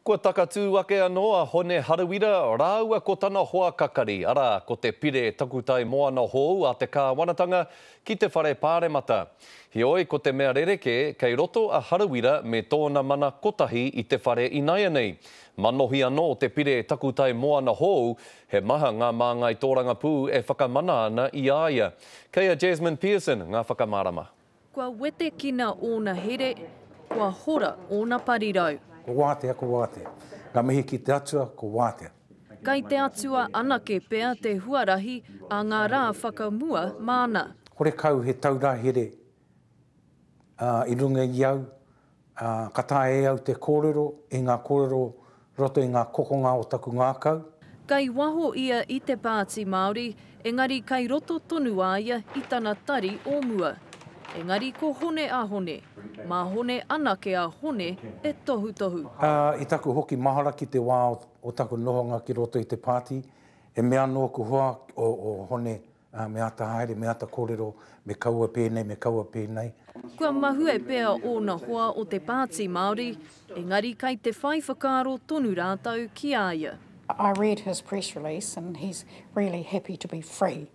Kua takatū ake anō a Hone Harawira rāua ko tana hoa kakari, arā, ko te Pire Takutai Moana hou a te kāwanatanga ki te Whare Pāremata. Heoi, ko te mea rerekē, kei roto a Harawira me tōna mana kotahi i te whare inaianei. Manohi anō te Pire Takutai Moana hou, he maha ngā māngai tōrangapū e whakamana ana i a ia. Kei a Jasmine Pearson ngā whakamārama. Kua wetekina ōna here, kua hora ōna parirau. Ko wātea, ko wātea. Nga mihi ki te Atua, ko wātea. Kei te Atua anake pea te huarahi a ngā rā whakamua māna. Horekau he taura here i runga i au, Ā, ka taea e au te kōrero i ngā kōrero roto i ngā kokonga o taku ngākau. Kei waho ia i te Pāti Māori, engari kei roto tonu a ia i tana tari o mua. Engari ko Hone a Hone. Mā Hone anake a Hone e tohutohu. Ā, i taku hoki mahara ki te wā o taku nohonga ki roto i te pāti, e mea anō ōku hoa o Hone, Ā, me āta haere, me āta kōrero, me kaua pēnei, me kaua pēnei. Kua mahue pea ōna hoa o te Pāti Māori, engari kei te whai whakaaro tonu rātou ki a ia. I read his press release and he's really happy to be free.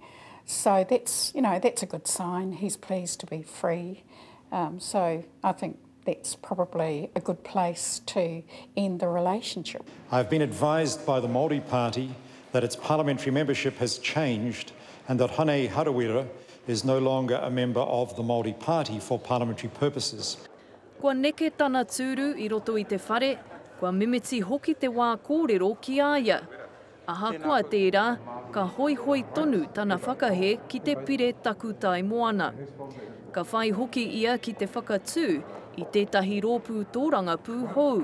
So that's, you know, that's a good sign. He's pleased to be free. Um, so I think that's probably a good place to end the relationship. I have been advised by the Māori Party that its parliamentary membership has changed and that Hone Harawira is no longer a member of the Māori Party for parliamentary purposes. Kua neke tana tūru i roto i te whare, kua mimiti hoki te wā kōrero ki a ia. Ahakoa tērā, ka hoihoi tonu tana whakahē ki te pire takutai moana. Ka whai hoki ia ki te whakatū i tētahi rōpū tōrangapū hou.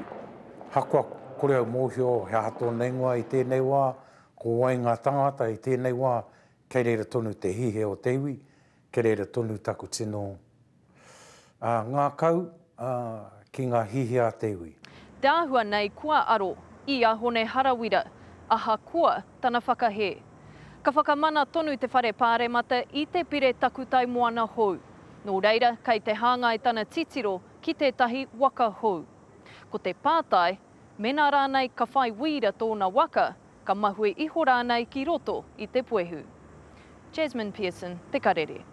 Ahakoa kore au mōhio he aha tōna ingoa i tēnei wā, ko wai ngā tangata i tēnei wā, kei reira tonu te hihe o te iwi, kei reira tonu taku tino ngākau ki ngā hihi a te iwi. Te āhua nei kua aro i a Hone Harawira, ahakoa tana whakahē. Ka whakamana tonu te Whare Pāremata i te Pire Takutai Moana hou. Nō reira, kei te hāngai tana titiro ki tētahi waka hou. Ko te pātai, mēnā rānei ka whai wīra tōna waka, ka mahue iho rānei ki roto i te puehu. Jasmine Pearson, Te Karere.